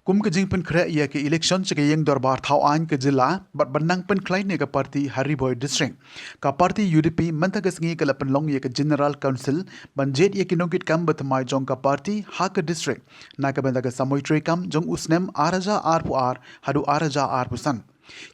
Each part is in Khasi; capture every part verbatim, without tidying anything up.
Kum ka jingpynkhreh ïa ka election sha ka ïing dorbar thaw aiñ ka jylla bad ban nang pynkhlaiñ ïa ka party ha Ri Bhoi District, ka party U D P mynta ka sngi ka la pynlong ïa ka General Council ban jied ïa ki nongkitkam bathymmai jong ka party ha ka district na ka bynta ka samoi treikam jong u snem ar hajar arphew ar haduh ar hajar arphew san.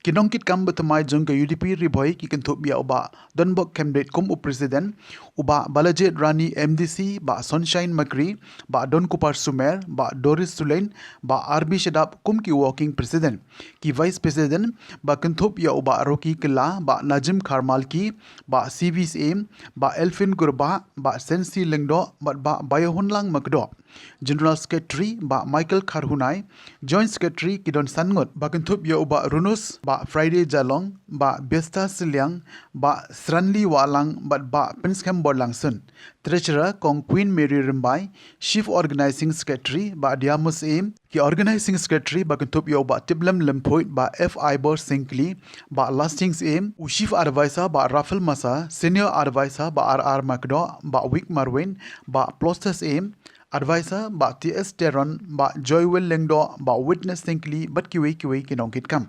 Ki nongkitkam bathymmai jong ka U D P Ri Bhoi ki kynthup ïa u Bah Donbok Khymdeit kum u President, u Bah Balajied Rani M D C, Bah Sunshine Makri, Bah Donkupar Sumer, Bah Doris Sulein, Bah R B Shadap kum ki Working President. Ki Vice President ba kynthup ïa u Bah Rocky Kylla, Bah Najim Kharmalki, Bah C V Syiem, Bah Elfin Kurbah, Bah Sensi Lyngdoh bad Bah Baïahunlang Makdoh. General Secretary Bah Michael Kharhunai, Joint Secretary ki don san ngut, ba kynthup ïa u Bah Runus, Bah Friday Jalong, Bah Biesta Sylliang, Bah Sranli Wahlang bad Bah Pynskhem Borlangsun. Treasurer Kong Queen Mary Rymbai, Chief Organising Secretary Bah Diamus Syiem, ki Organising Secretary ba kynthup ïa u Bah Tiplem Lymphoit, Bah F Ibor Syngkli, Bah Lasting Syiem, u Chief Advisor Bah Raffel Masa, Senior Advisor Bah R R Makdoh, Bah Wick Marwin, Bah Ploster Syiem, Advisor Bah T S Teron, Bah Joywell Lyngdoh, Bah Witness Syngkli bad kiwei kiwei ki nongkitkam.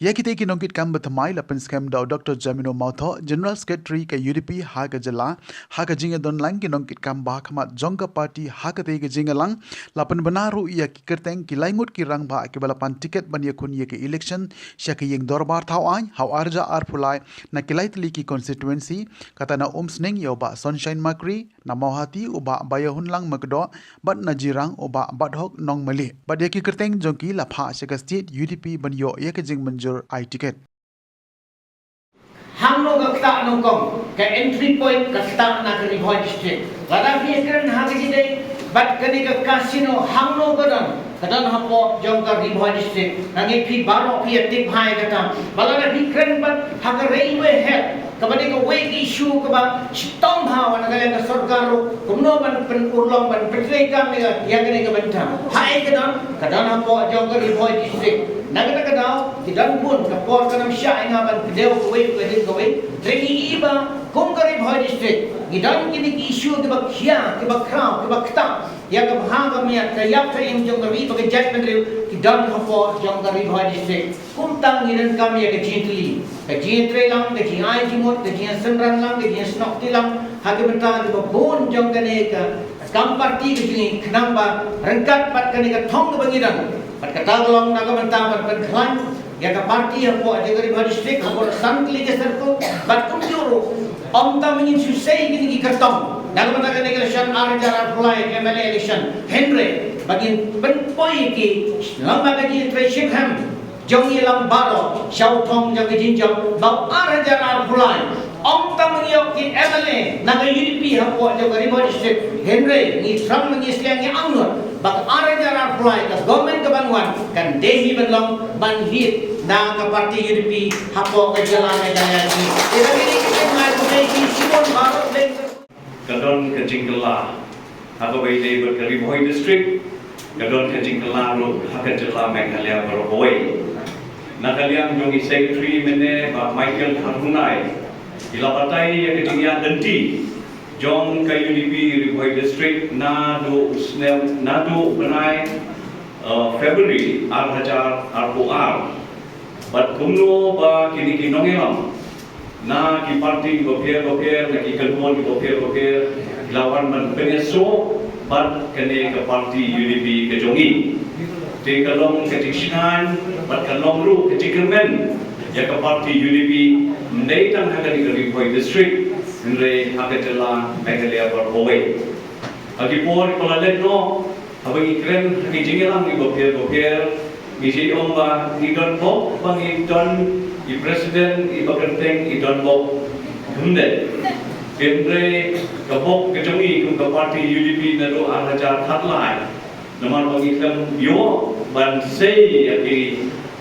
Ïa kitei ki nongkitkam bathymmai la pynskhem da u Doctor Jamino Mawthoh, General Secretary ka U D P ha ka jylla. Ha ka jingïadonlang ki nongkitkam ba ha khmat jong ka party ha katei ka jingïalang, la pynbna ruh ïa ki kyrteng ki lai ngut ki rangbah kiba la pan tiket ban ïakhun ïa ka election sha ka ïing dorbar thaw aiñ ha u ar hajar arphew lai na ki lai tylli ki constituency, kata na Umsning ïa u Bah Sunshine Makri, na Mawhati u Bah Baïahunlang Makdoh bad na Jirang u Bah Bathok Nongmali. Bad ïa ki kyrteng jong ki la phah sha ka State U D P ban ïoh ïa ka jingmynjur ai tiket. Hangno ka ktah nyngkong, ka entry point ka ktah na ka Ri Bhoi District. Lada phi kren ha ka jingdei bad kane ka casino, hangno ka don, ka don hapoh jong ka Ri Bhoi District. Nga ngeit phi baroh phi ïa tip hi kata. Ba lada phi kren bad ha ka railway head, kaba dei kawei ka issue kaba shitom bha wat na ka liang ka sorkar ruh kumno ban pynurlong ban pyntreikam ïa kane ka bynta. Haei ka don, ka don hapoh jong ka Ri Bhoi District. Na kata ka daw ki don bun, ka por kan ym shah ïa nga ban pyndew kawei pa ka jing kawei. Hynrei ngi i ba kum ka Ri Bhoi District ngi don kine ki issue kiba khia, kiba khraw, kiba ktah ïa ka bha ka miat, ka ïap ka im jong ka ri bad ka jaitbynriew ki don hapoh jong ka Ri Bhoi District. Kumta ngi donkam ïa ka jingtylli, ka jingtreilang, ka jingai jingmut, ka jingsynran lang, ka jingsnoh kti lang ha ki bynta kiba bun jong kane ka kam party ka jong ngi, khnang ba ryngkat bad kane ka thong kaba ngi don, bad kata ka long na ka bynta ban pynkhlaiñ ïa ka party hapoh jong ka Ri Bhoi District hapoh san tylli ki circle. Bad kumjuh ruh, ym tang ba ngin shu sei kine ki kyrtong na ka bynta kane ka election ar hajar arphew lai ka M L A election, hynrei ba ngin pynpoi ki lem bad ka jingtrei shipham jong ngi lang baroh sha u thong jong ka jingjop ba u ar hajar arphew lai, ym tang ba ngi ïoh ki M L A na ka U D P hapoh jong ka Ri Bhoi District, hynrei ngi thrang, ngi sliang, ngi angnud ba ka ar hajar arphew lai ka government ka ban wan kan dei hi ban long ban leit na ka party U D P hapoh ka jylla Meghalaya jong ngi. Ïa kine ki jingmai ba ngi shibun baroh leng. Ka don ka jingkylla ha kaba ïadei bad ka Ri Bhoi District, ka don ka jingkylla ruh ha ka jylla Meghalaya baroh kawei. Na ka liang jong i Secretary mynne Bah Michael Kharhunai, i la batai ïa ka jingïaid lynti jong ka U D P Ri Bhoi District naduh u snem, naduh u bnai, eh, February ar hajar arphew ar. Bad kumno ba kine ki nongïalam na ki party kiba pher ba pher, na ki kynhun kiba pher ba pher, ki la wan ban pynïasoh bad kane ka party U D P ka jong ngi. Te ka long ka jingshngaiñ bad ka long ruh ka jingkyrmen ïa ka party U D P, ym dei tang ha kane ka Ri Bhoi District, hynrei ha ka jylla Meghalaya baroh kawei. Ha ki por kiba la leit noh, haba ngi kren ha ki jingïalang kiba pher ba pher, ngi ju ong ba ngi don bok, ba ngi don i president, i ba kyrteng i don bok. Hynrei, hynrei ka bok ka jong ngi kum ka party U D P naduh ar hajar khatlai. Namar ba ngi khlem ïoh ban sei ïa ki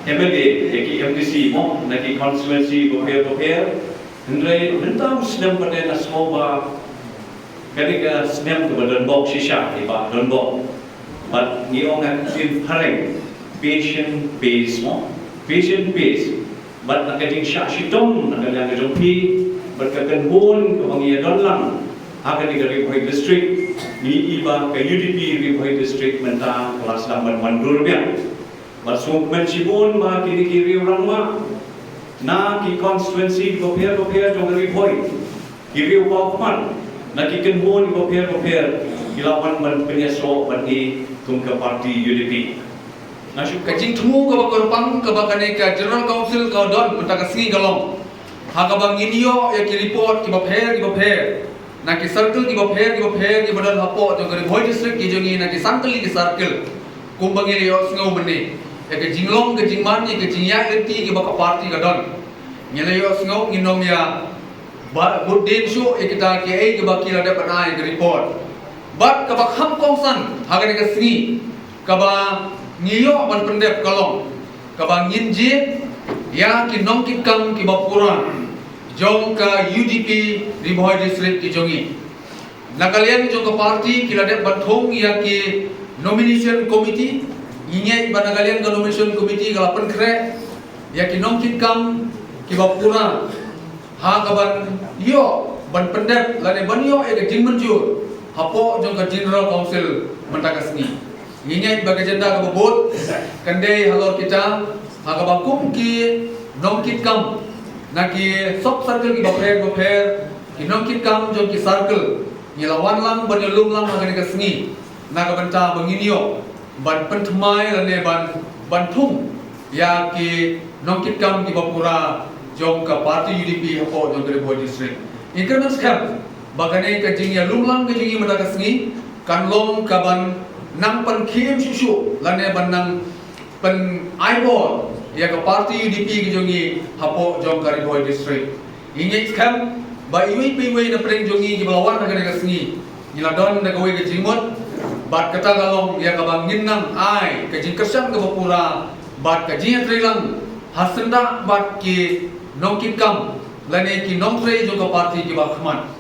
M L A, ïa ki M D C mo, na ki constituency ba pher ba pher. Hynrei mynta u snem pat na sngewbha kane ka snem kaba don bok shisha, i Bah Donbok. Bad ngi ong ha ka ktien phareng, patient pays mo, patient pays. Bad na ka jingshah shitom na ka liang ka jong phi bad ka kynhun kaba ngi ïa don lang Ha kane ka Ri Bhoi District, ngi i ba ka U D P Ri Bhoi District mynta ka la sdang ban wan dur biang. Bad sngewkmen shibun ba kine ki riew rangbah na ki constituency bapher bapher jong ka Ri Bhoi, ki riew ba khmat na ki kynhun bapher bapher, ki la wan ban pynïasoh bad ngi kum ka party U D P. Nga shu ka jingthmu kaba kyrpang kaba kane ka General Council ka don mynta ka sngi ka long ha kaba ngin ïoh ïa ki report kiba pher kiba pher na ki circle kiba pher kiba pher kiba don hapoh jong ka Ri Bhoi District ki jong ngi, na ki san tylli ki circle. Kumba ngi la ïohsngew mynne ïa ka jinglong ka jingman, ïa ka jingïaid lynti kiba ka party ka don, ngi la ïohsngew ngin ym ïa ba bud dien shuh ïa kita kiei kiba ki la dep ban ai ka report. Bad kaba kham kongsan ha kane ka sngi kaba ngi ïoh ban pyndep ka long kaba ngin jied ïa ki nongkitkam kiba pura jong ka U D P Ri Bhoi District ki jong ngi. Na ka liang jong ka party ki la dep ban thung ïa ki nomination committee. Ngi ngeit ba na ka liang ka nomination committee ka la pynkhreh ïa ki nongkitkam kiba pura ha kaban ïoh ban pyndep lane ban ïoh ïa ka jingmynjur hapoh jong ka General Council mynta ka sngi. Ngi ngeit ba ka agenda kaba bud kan dei halor kita ha kaba kum ki nongkitkam na ki sub circle kiba pher bapher, ki nongkitkam jong ki circle, ngi la wan lang ban ïalum lang ha kane ka sngi na ka bynta ba ngin ïoh ban pynthymmai lane ban, ban thung ïa ki nongkitkam kiba pura jong ka party U D P hapoh jong ka Ri Bhoi District. Ngi kyrmen skhem ba kane ka jingïalum lang ka jong ngi mynta ka sngi kan long kaban nang pynkhim shuh shuh lane ban nang pyn-aibor ïa ka party U D P ka jong ngi hapoh jong ka Ri Bhoi District. Ngi ngeit skhem ba iwei pa iwei na pdeng jong ngi kiba la wan ha kane ka sngi, ngi la don da kawei ka jingmut bad kata ka long ïa kaba ngin nang ai ka jingkyrshan kaba pura bad ka jingïatreilang ha syndah bad ki nongkitkam lane ki nongtrei jong ka party kiba khmat.